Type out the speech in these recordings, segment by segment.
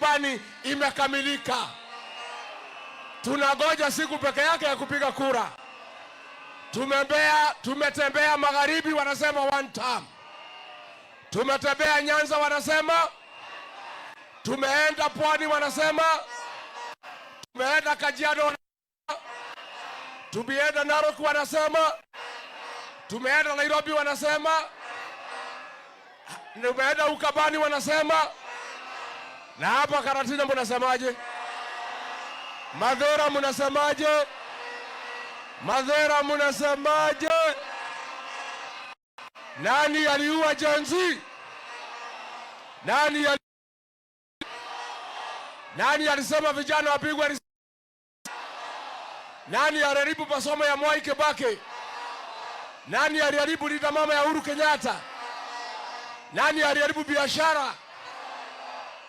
nyumbani imekamilika. Tunangoja siku peke yake ya kupiga kura. Tumetembea magharibi, wanasema one term. Tumetembea Nyanza, wanasema. Tumeenda Pwani, wanasema. Tumeenda Kajiado, wanasema. Tumeenda Narok, wanasema. Tumeenda Nairobi, wanasema. Tumeenda Ukambani, wanasema. Na hapa Karatina mnasemaje? Mathira mnasemaje? Mathira mnasemaje? Nani aliua Gen Z? Nani alisema vijana wapigwe risasi? Nani aliharibu masomo ya Mwai Kibaki? Nani aliharibu Linda Mama ya Uhuru Kenyatta? Nani aliharibu biashara?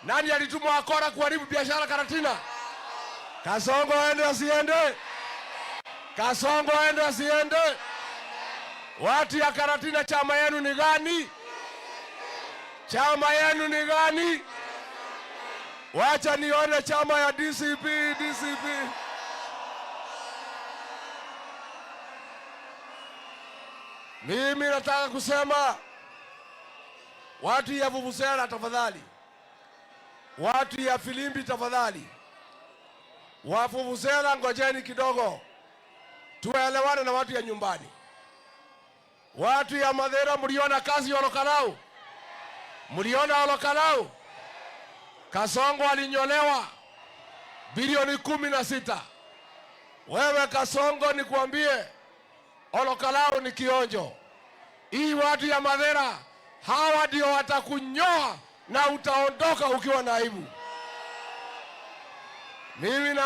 Nani alituma wakora kuharibu biashara Karatina? Kasongo aende asiende? Kasongo aende asiende? Watu ya Karatina, chama yenu ni gani? Chama yenu ni gani? Wacha nione chama ya DCP, DCP. Mimi nataka kusema watu ya vuvuzela tafadhali, watu ya filimbi tafadhali, wavuvuzela ngojeni kidogo, tuelewane na watu ya nyumbani. Watu ya Mathira, mliona kazi ya Olokalou? Mliona Olokalou? Kasongo alinyolewa bilioni 16. Wewe Kasongo, nikuambie, Olokalou ni kionjo. Hii watu ya Mathira hawa ndio watakunyoa na utaondoka ukiwa na aibu. Mimi na